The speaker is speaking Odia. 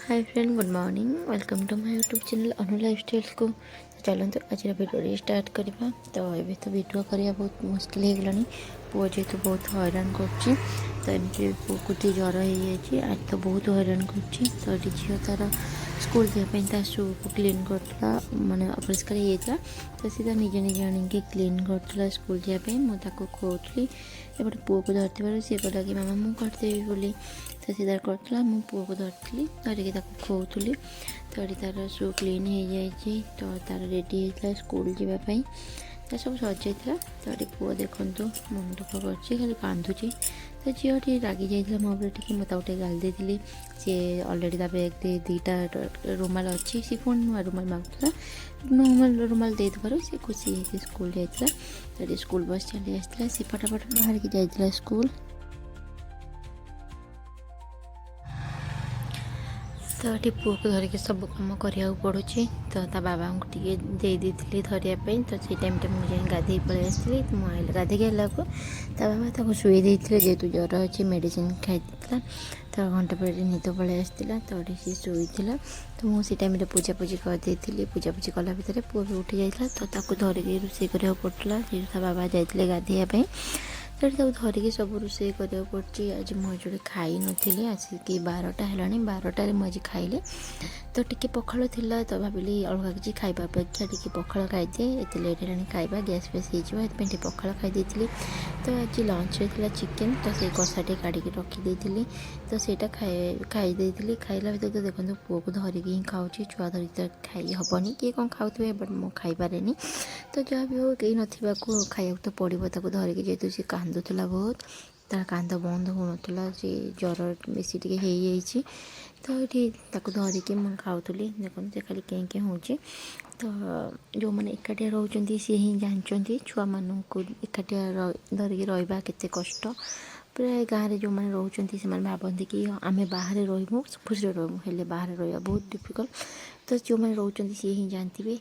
Hi friend, good morning, welcome to my YouTube channel ଅନୁ ଲାଇଫଷ୍ଟାଇଲ୍କୁ। ଚାଲନ୍ତୁ, ଆଜିର ଭିଡ଼ିଓଟି ଷ୍ଟାର୍ଟ କରିବା। ତ ଏବେ ତ ଭିଡ଼ିଓ କରିବା ବହୁତ ମୁସ୍କିଲ ହେଇଗଲାଣି। ପୁଅ ଯେହେତୁ ବହୁତ ହଇରାଣ କରୁଛି, ତ ଏମିତି ପୁଅକୁ ଟିକେ ଜ୍ୱର ହେଇଯାଇଛି। ଆଜି ତ ବହୁତ ହଇରାଣ କରୁଛି। ତ ଏଠି ଝିଅ ତା'ର ସ୍କୁଲ ଯିବା ପାଇଁ ତା ସୁକୁ କ୍ଲିନ୍ କରୁଥିଲା, ମାନେ ଅପରିଷ୍କାର ହେଇଯାଇଥିଲା। ତ ସେ ତା ନିଜେ ନିଜେ ଆଣିକି କ୍ଲିନ୍ କରୁଥିଲା ସ୍କୁଲ ଯିବା ପାଇଁ। ମୁଁ ତାକୁ ଖୁଆଉଥିଲି। ଏପଟେ ପୁଅକୁ ଧରିଥିବାରୁ ସିଏ କହିଲା କି ମାମା, ମୁଁ କରିଦେବି ବୋଲି। ତ ସେ ତାର କରୁଥିଲା, ମୁଁ ପୁଅକୁ ଧରିଥିଲି, ଧରିକି ତାକୁ ଖୁଆଉଥିଲି। ତ ଏଠି ତାର ସୁ କ୍ଲିନ୍ ହେଇଯାଇଛି। ତ ତାର ରେଡ଼ି ହେଇଥିଲା ସ୍କୁଲ ଯିବା ପାଇଁ, ତା ସବୁ ସରିଯାଇଥିଲା। ତ ଏଠି ପୁଅ ଦେଖନ୍ତୁ, ମନ ଦୁଃଖ କରୁଛି, ଖାଲି କାନ୍ଦୁଛି। ତ ଝିଅ ଟିକେ ରାଗି ଯାଇଥିଲା ମୋ ଉପରେ ଟିକେ, ମୁଁ ତାକୁ ଟିକେ ଗାଳି ଦେଇଥିଲି। ସିଏ ଅଲରେଡ଼ି ତା ବ୍ୟାଗ୍ରେ ଦୁଇଟା ରୁମାଲ ଅଛି, ସେ ପୁଣି ନୂଆ ରୁମାଲ ମାଗୁଥିଲା। ନୂଆ ରୁମାଲ ଦେଇଥିବାରୁ ସେ ଖୁସି ହେଇକି ସ୍କୁଲ ଯାଇଥିଲା। ତ ଏଠି ସ୍କୁଲ ବସ୍ ଚାଲି ଆସିଥିଲା, ସେ ଫଟାଫଟ ବାହାରିକି ଯାଇଥିଲା ସ୍କୁଲ। ତ ଏଠି ପୁଅକୁ ଧରିକି ସବୁ କାମ କରିବାକୁ ପଡ଼ୁଛି। ତ ତା ବାବାଙ୍କୁ ଟିକେ ଦେଇ ଦେଇଥିଲି ଧରିବା ପାଇଁ। ତ ସେଇ ଟାଇମ୍ଟା ମୁଁ ଯାଇ ଗାଧେଇ ପଳେଇ ଆସିଥିଲି। ତ ମୁଁ ଆଇଲେ, ଗାଧେଇକି ଆଇଲାକୁ ତା ବାବା ତାକୁ ଶୁଏଇ ଦେଇଥିଲେ। ଯେହେତୁ ଜ୍ୱର ଅଛି, ମେଡ଼ିସିନ ଖାଇ ଦେଇଥିଲା, ତ ଘଣ୍ଟା ପରେ ନିଦ ପଳେଇ ଆସିଥିଲା। ତ ଏଠି ସିଏ ଶୋଇଥିଲା। ତ ମୁଁ ସେଇ ଟାଇମ୍ରେ ପୂଜାପୂଜି କରିଦେଇଥିଲି। ପୂଜାପୂଜି କଲା ଭିତରେ ପୁଅ ବି ଉଠି ଯାଇଥିଲା। ତ ତାକୁ ଧରିକି ରୋଷେଇ କରିବାକୁ ପଡ଼ୁଥିଲା, ଯେହେତୁ ତା ବାବା ଯାଇଥିଲେ ଗାଧେଇବା ପାଇଁ। ସେଠି ତାକୁ ଧରିକି ସବୁ ରୋଷେଇ କରିବାକୁ ପଡ଼ୁଛି। ଆଜି ମୁଁ ଆକ୍ଚୁଆଲି ଖାଇନଥିଲି। ଆସିକି 12ଟା ହେଲାଣି, 12ଟାରେ ମୁଁ ଆଜି ଖାଇଲି। ତ ଟିକେ ପଖାଳ ଥିଲା, ତ ଭାବିଲି ଅଲଗା କିଛି ଖାଇବା ଅପେକ୍ଷା ଟିକେ ପଖାଳ ଖାଇଦିଏ। ଏତେ ଲେଟ୍ ହେଲାଣି ଖାଇବା, ଗ୍ୟାସ୍ ଫ୍ୟାସ୍ ହେଇଯିବ, ସେଥିପାଇଁ ଟିକେ ପଖାଳ ଖାଇ ଦେଇଥିଲି। ତ ଆଜି ଲଞ୍ଚରେ ଥିଲା ଚିକେନ୍, ତ ସେଇ କଷା ଟିକେ କାଢ଼ିକି ରଖିଦେଇଥିଲି। ତ ସେଇଟା ଖାଇ ଦେଇଥିଲି। ଖାଇଲା ଭିତରେ ତ ଦେଖନ୍ତୁ, ପୁଅକୁ ଧରିକି ହିଁ ଖାଉଛି। ଛୁଆ ଧରିକି ତ ଖାଇ ହେବନି। କିଏ କ'ଣ ଖାଉଥିବେ, ବଟ୍ ମୁଁ ଖାଇପାରେନି। ତ ଯାହା ବି ହଉ, କେହି ନଥିବାକୁ ଖାଇବାକୁ ତ ପଡ଼ିବ ତାକୁ ଧରିକି। ଯେହେତୁ ସେ କାନ୍ଦୁଥିଲା ବହୁତ, ତାର କାନ୍ଦ ବନ୍ଦ ହେଉନଥିଲା, ସେ ଜ୍ୱର ବେଶୀ ଟିକେ ହେଇଯାଇଛି। ତ ଏଠି ତାକୁ ଧରିକି ମୁଁ ଖାଉଥିଲି। ଦେଖନ୍ତୁ, ସେ ଖାଲି କେଁ କେଁ ହେଉଛି। ତ ଯେଉଁମାନେ ଏକାଟିଆ ରହୁଛନ୍ତି, ସିଏ ହିଁ ଜାଣିଛନ୍ତି ଛୁଆମାନଙ୍କୁ ଏକାଟିଆ ଧରିକି ରହିବା କେତେ କଷ୍ଟ। ପ୍ରାୟ ଗାଁରେ ଯେଉଁମାନେ ରହୁଛନ୍ତି, ସେମାନେ ଭାବନ୍ତି କି ଆମେ ବାହାରେ ରହିବୁ, ଖୁସିରେ ରହିବୁ। ହେଲେ ବାହାରେ ରହିବା ବହୁତ ଡିଫିକଲ୍ଟ। ତ ଯେଉଁମାନେ ରହୁଛନ୍ତି, ସିଏ ହିଁ ଜାଣିଥିବେ।